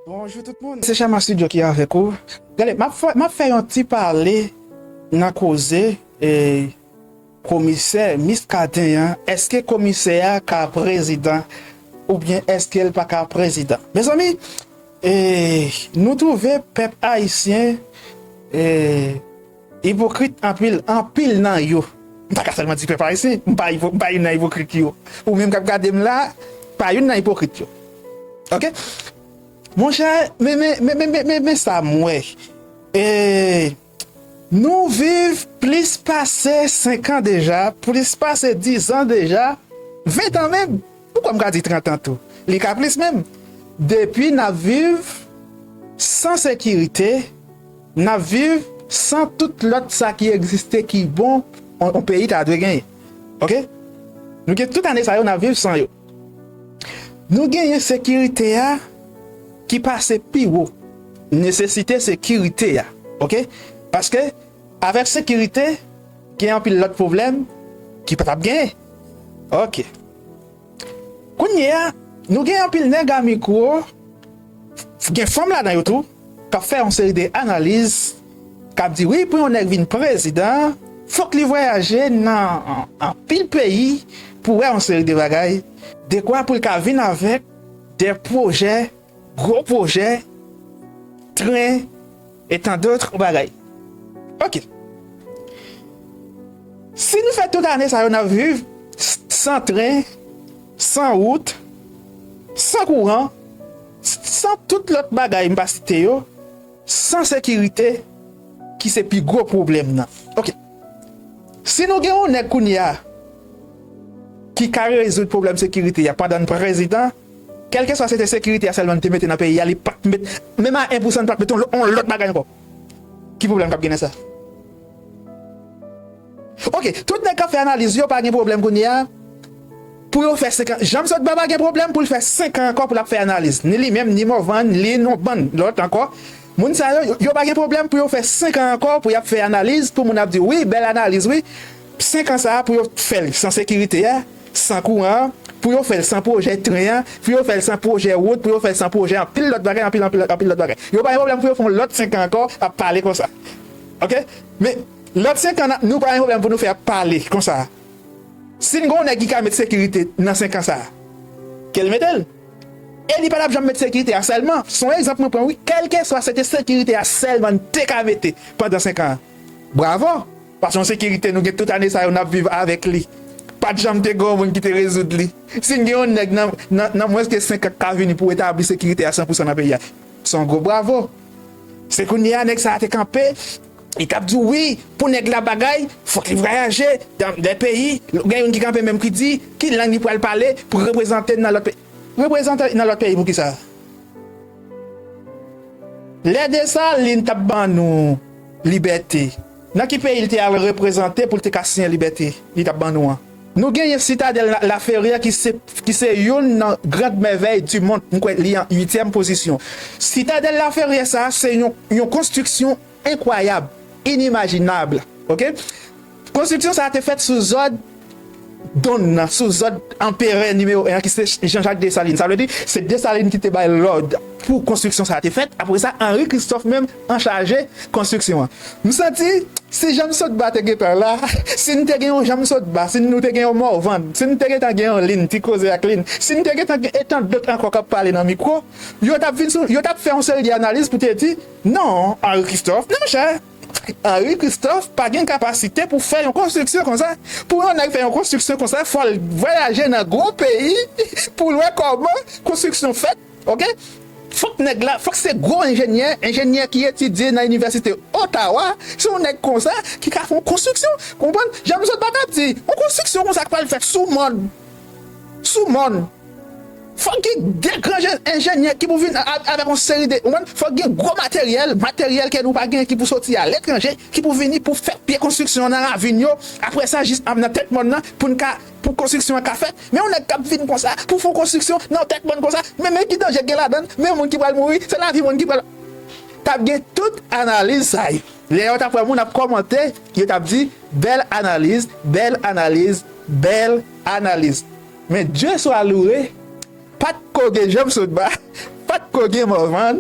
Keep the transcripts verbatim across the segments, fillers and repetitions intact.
Bonjou tout moun, se Chama Studio ki avèk ou. Gade, m ap fè, m ap fè yon ti pale nan koze e, komisè Muscadin an. Èske komisè a ka prezidan oubyen èske l pa ka prezidan? Mezanmi, e, nou twouve pèp ayisyen e, ipokrit anpil, anpil nan yo. M pa ka sèlman di pèp ayisyen, m pa, ipo- m pa youn nan ipokrit yo. Ou menm k ap gade m la, pa youn nan ipokrit yo. Oke? Monchè, men, men, men, men, men, men, men sa m wè. E, nou viv plis pase senk an deja, plis pase diz an deja, ven an menm. Poukwa m ka di trant an tou? Li ka plis menm. Depi n ap viv san sekirite, n ap viv san tout lòt sa ki egziste ki bon, on, on peyi ta dwe genyen. Oke? Nou gen tout ane sa yo, n ap viv san yo. Nou genyen sekirite a ki pase pi wo. Nesesite sekirite a. Oke? Paske, avèk sekirite, gen anpil lòt pwoblèm ki pa t ap genyen. Oke. Kounye a, nou gen anpil nèg a mikwo, gen fanm ladan yo tou, k ap fè yon seri de analiz, k ap di, wi, pou yon nèg vin prezidan, fòk li vwayaje nan an- anpil peyi pou wè yon seri de bagay, dekwa pou l ka vin avèk de pwojè, gwo pwojè, tren, e tan dòt bagay. Oke. Si nou fè tout ane sa yo n ap viv s- san tren, san wout, san kouran, s- san tout lòt bagay m pa site yo, san sekirite, ki se pi gwo pwoblèm nan. Oke. Si nou gen yon nèg kounye a ki ka rezoud pwoblèm sekirite a pandan n prezidan, kèlkeswa se te sekirite a sèlman n te mete nan peyi a, li pa t met, menm a en pousan n pa t met yon lò- yon lòt bagay ankò. Ki pwoblèm k ap gen nan sa? Oke, tout nèg k ap fè analiz yo pa gen pwoblèm kounye a pou yo fè senk an. Janm Sotba pa gen pwoblèm pou l fè senk an ankò pou l ap fè analiz. Ni li menm, ni Morvan, ni yon bann lòt ankò. Moun sa yo, yo pa gen pwoblèm pou yo fè senk an ankò pou y ap fè analiz, pou moun ap di, wi, bèl analiz, wi. Senk an sa a pou yo fè l san sekirite a, san kouran an, pou yo fè l san pwojè tren an, pou yo fè l san pwojè wout, pou yo fè l san pwojè anpil lòt bagay, anpil, anpil, anpil lòt bagay. Yo pa gen pwoblèm pou yo fè yon lòt senk an ankò ap pale konsa. Oke? Men, lòt senk an, nou pa gen pwoblèm pou nou fè ap pale konsa. Si n gen yon nèg ki ka met sekirite nan senk an sa a, ke l mete l. E li pa t ap janm met sekirite a sèlman. Se yon egzanp mwen pran, wi. Kèlkeswa se te sekirite a sèlman n te ka mete pandan senk an. Bravo! Paske yon sekirite nou gen tout ane sa yo n ap viv avèk li. Pa t janm te gen yon moun ki te rezoud li. Si n gen yon nèg nan, nan, nan mwens ke senk an k ka vini pou etabli sekirite a san pousan nan peyi a, se yon gwo bravo. Se kounye a nèg sa a te kanpe, li t ap di w, wi, pou nèg la bagay, fòk li vwayaje dan de peyi. Gen youn ki kanpe menm ki di, ki lang li pral pale pou reprezante nan lòt peyi. Reprezante nan lòt peyi pou ki sa? Lè Desalin t ap ban nou libète, nan ki peyi l te al reprezante pou l te ka siyen libète li t ap ban nou an? Nou genyen Sitadèl La- Laferyè ki se, ki se youn nan grand mèvèy di mond, m kwè li an uityèm pozisyon. Sitadèl Laferyè sa a se yon, yon konstriksyon enkwayab, inimajinab. Oke? Konstriksyon sa a te fèt sou zòd Don nan, sou zòd anperè nimewo en an ki se Jean-Jacques Dessalines. Sa vle di, se Dessalines ki te bay lòd pou konstriksyon sa a te fèt. Apre sa, Henri Christophe menm anchaje konstriksyon an. M santi, si Janm Sotba te gentan la, si n te gen yon Janm Sotba, si nou te gen yon Morvan, si n te gentan gen yon Lin, Ti Koze ak Lin, si n te gentan gen etan dòt ankò k ap pale nan mikwo, yo t ap vin sou, yo t ap fè yon seri de analiz pou te di, non, Henri Christophe, non, monchè, Henri Christophe pa gen kapasite pou fè yon konstriksyon konsa. Pou yon nèg fè yon konstriksyon konsa, fò l vwayaje nan gwo peyi pou l wè kòman konstriksyon fèt. Oke? Fòk nèg la, fòk se gwo enjenyè, enjenyè ki etidye nan Inivèsite Ottawa, se yon nèg konsa ki ka fè yon konstriksyon. Konprann? Jan m sot pa t ap di, yon konstriksyon konsa k pral fèt sou mòn. Sou mòn. Fòk gen de gran je- enjenyè ki pou vin a- avèk yon seri de, ou konprann? Fòk gen gwo materyèl, materyèl ke nou pa gen ki pou soti aletranje, ki pou vini pou fè pye konstriksyon an nan ravin yo. Apre sa, jis nan tèt mòn nan, pou n ka, pou konstriksyon an ka fèt. Men yon nèg k ap vin konsa, pou fè yon konstriksyon nan tèt mòn konsa, men, men ki danje k gen ladan l, men moun ki pral mouri, se lavi moun ki pral. T ap gen tout analiz sa yo. Lè yo t ap wè moun ap kòmante, yo t ap di, bèl analiz, bèl analiz, bèl analiz. Men Dye swa louwe, pa t ko gen Janm Sotba, pa Pa t ko gen Morvan,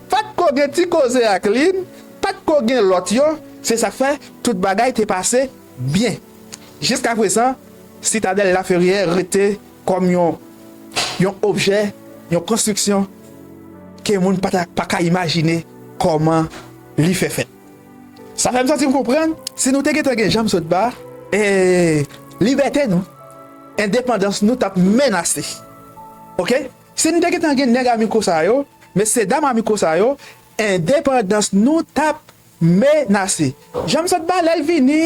pa t ko gen Ti Koze ak Lin, pa t ko gen lòt yo. Se sa k fè tout bagay te pase byen. Jiskaprezan, Sitadèl Laferyè rete kòm yon, yon objè, yon konstriksyon ke moun pa ta, pa ka imajine kòman li fè fèt. Sa fè m santi m konprann, si nou te gentan gen jan m sot ba, e, libète nou, endepandans nou t ap menase. Oke? Si nou te gentan gen nèg a mikwo sa yo, mesye dam a mikwo sa yo, endepandans nou t ap menase. Jan m sot ba, lè l vini,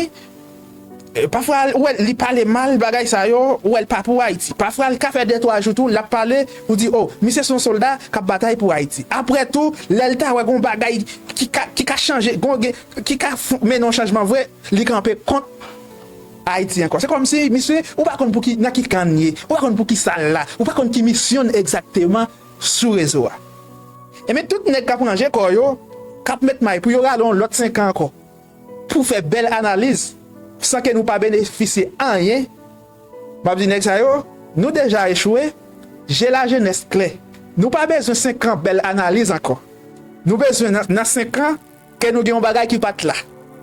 e, pafwa ou wè li pale mal bagay sa yo, ou wè l pa pou Ayiti. Pafwa l ka fè de twa jou tou, l ap pale, ou di, "O, misye se yon sòlda k ap batay pou Ayiti." Apre tou, lè l ta wè gon bagay ki ka, ki ka chanje, gon gen, ki ka f-, mennen yon chanjman vre, li kanpe kont Ayiti ankò. Se kòmsi, misye, ou pa konn pou ki, nan ki kan l ye, ou pa konn pou ki sa l la, ou pa konn ki misyon l egzakteman sou rezo a. Ebyen, tout nèg k ap ranje kò yo, k ap met may pou yo rale yon lòt senk an ankò, pou fè bèl analiz, san ke nou pa benefisye anyen, m ap di nèg sa yo, nou deja echwe, je lajenès klè. Nou pa bezwen senk an bèl analiz ankò. Nou bezwen nan, nan senk an, ke nou gen yon bagay ki pa t la.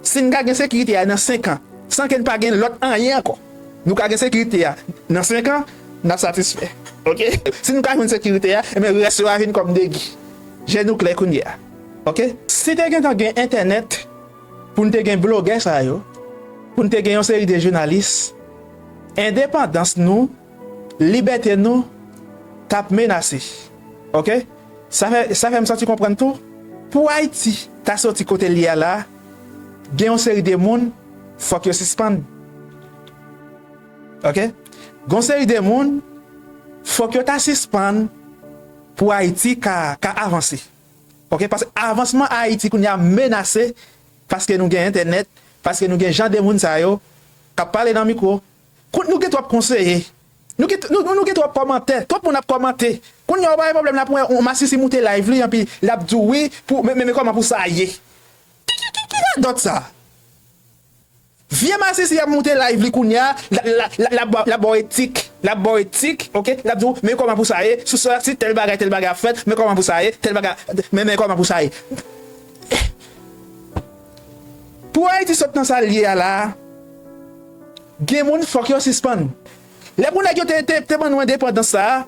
Si n ka gen sekirite a nan senk an, san ke n pa gen lòt anyen ankò, nou ka gen sekirite a nan senk an, n ap satisfè. Oke? Si nou ka jwenn sekirite a, ebyen, rès yo a vin kòm degi. Je nou klè kounye a. Oke? Si te gentan gen entènèt, pou n te gen blogè sa yo, pou n te gen yon seri de jounalis, endepandans nou, libète nou t ap menase. Oke? Sa fè, sa fè m santi konprann tou, pou Ayiti ta soti kote l ye a la, gen yon seri de moun, fòk yo sispann. Oke? Gen yon seri de moun, fòk yo ta sispann pou Ayiti ka, ka avanse. Oke? Paske avansman Ayiti kounye a menase, paske nou gen entènèt, paske nou gen jan de moun sa yo k ap pale nan mikwo. Kon-, nou gen twòp konseye. Nou gen, nou, nou, nou gen twòp kòmantè. Twòp moun ap kòmante. Kounye a, ou pa gen pwoblèm la pou yon masisi moute live li, anpi l ap di w wi, pou, men, men, men kòman pou sa ye? Ki, ki, ki, ki radòt sa? Vye masisi ap moute live li kounye a, l ap, l ap, l ap, l ap ba w etik, l ap ba w etik, oke? L ap di w, men kòman pou sa ye, sou sa, si tèl bagay, tèl bagay ap fèt, men kòman pou sa ye, tèl bagay, men, men kòman pou sa ye. Pou Ayiti sot nan sa l ye a la, gen moun fòk yo sispann. Lè pou nèg yo te, te, te ban nou endepandans sa a,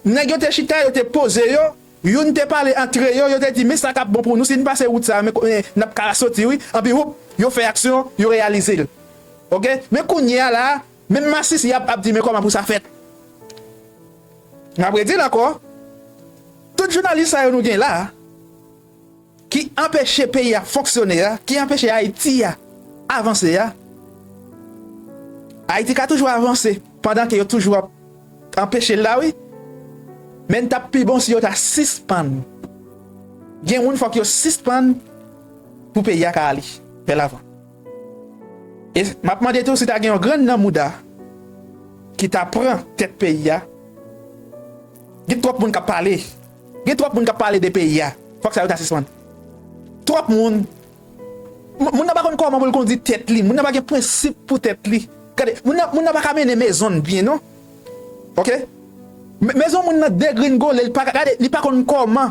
nèg yo te chita, yo te poze yo, youn te pale antre yo, yo te di, "Men sa k ap bon pou nou, si n pase wout sa a, men, men n ap ka soti wi." Anpi, woup, yo fè aksyon, yo reyalize l. Oke? Men kounye a la, menm masisi ap, ap di, "Men kòman pou sa fèt?" M ap redi l ankò, tout jounalis sa yo nou gen la a, ki anpeche peyi a fonksyone a, ki anpeche Ayiti a avanse a, Ayiti ka toujou avanse pandan ke yo toujou ap anpeche l la, wi. Men n t ap pi bon si yo ta sispann. Gen moun fòk yo sispann pou peyi a ka ale vè lavan. E m ap mande tou si ta gen yon grenn nan mouda ki ta pran tèt peyi a. Gen twòp moun k ap pale. Gen twòp moun k ap pale de peyi a. Fòk sa yo ta sispann. Twòp moun. Moun, moun nan pa konn kòman pou l kondi tèt li. Moun nan pa gen prensip pou tèt li. Gade, moun nan, moun nan pa ka mennen mezon l byen, non. Oke? Me-, mezon moun nan degringole, li pa ka, gade, li pa konn kòman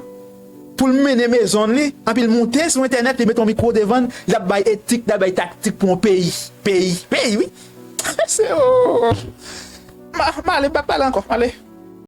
pou l mennen mezon li, anpi l moute sou entènèt, li mete yon mikwo devan l, l ap bay etik, l ap bay taktik pou yon peyi. Peyi, peyi, wi. Se, o, o, o. Ma, m ale, m pa pale ankò, m ale.